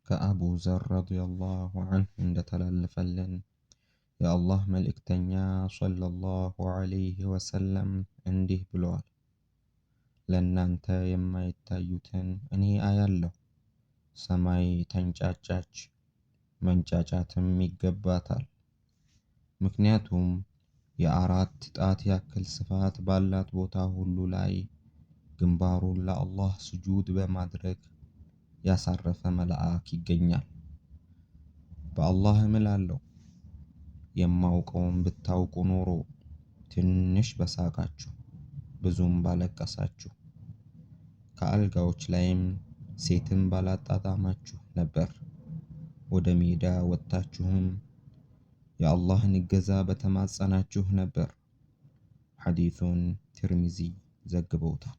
ከአቡ ዘር ረዲየላሁ ዐንሁ እንደተላለፈልን የአላህ መልእክተኛ ሰለላሁ ዐለይሂ ወሰለም እንዲህ ብለዋል፣ ለእናንተ የማይታዩትን እኔ አያለሁ። ሰማይ ተንጫጫች፣ መንጫጫትም ይገባታል። ምክንያቱም የአራት ጣት ያክል ስፋት ባላት ቦታ ሁሉ ላይ ግንባሩን ለአላህ ስጁድ በማድረግ ያሳረፈ መልአክ ይገኛል። በአላህ እምላለሁ፣ የማውቀውን ብታውቁ ኖሮ ትንሽ በሳቃችሁ ብዙም ባለቀሳችሁ፣ ከአልጋዎች ላይም ሴትም ባላጣጣማችሁ ነበር። ወደ ሜዳ ወጥታችሁም የአላህን እገዛ በተማጸናችሁ ነበር። ሐዲሱን ትርሚዚ ዘግበውታል።